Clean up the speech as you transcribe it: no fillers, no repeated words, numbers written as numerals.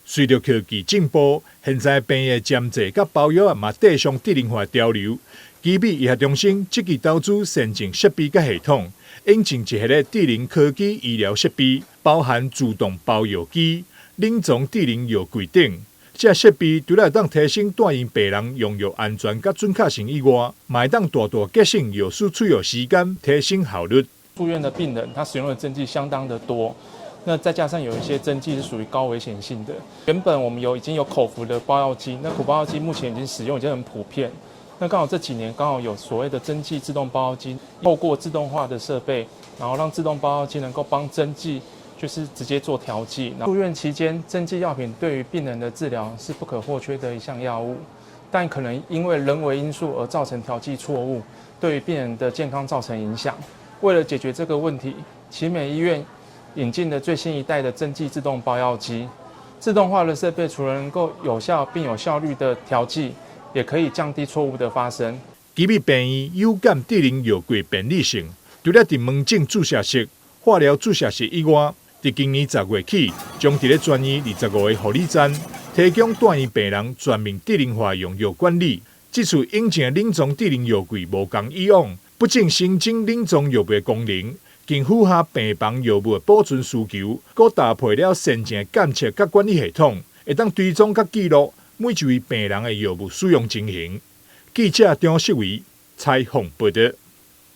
隨著科技進步，現在病院針劑佮包藥嘛綴上智能化潮流。奇美醫學中心積極投資先進設備佮系統，引進一系列智能科技醫療設備，包含自動包藥機、冷藏智能藥櫃等。這設備除了會當提升住院病人用藥安全佮準確性以外，嘛會當大大節省藥師取藥時間，提升效率。住院的病人，他使用的針劑相當的多，那再加上有一些針劑是屬於高危險性的。原本我們有已經有口服的包藥機，那口包藥機目前已經使用已經很普遍。那剛好這幾年剛好有所謂的針劑自動包藥機，透過自動化的設備，然後讓自動包藥機能夠幫針劑就是直接做調劑。住院期間，針劑藥品對於病人的治療是不可或缺的一項藥物，但可能因為人為因素而造成調劑錯誤，對於病人的健康造成影響。為了解決這個問題，奇美醫院引進了最新一代的針劑自動包藥機。自動化的設備除了能夠有效並有效率的調劑，也可以降低錯誤的發生。奇美病院有感智能藥櫃便利性，除了佇門診注射室、化療注射室以外，佇今年10月起，將佇咧全院25個護理站提供住院病人全面智能化用藥管理。這次引進的冷藏智能藥櫃無仝以往，不僅新增冷藏藥物的功能，更符合病房藥物的保存需求，閣搭配了先進的監測佮管理系統，會當追蹤佮記錄每一位病人的藥物使用情形。記者張世維採訪報導。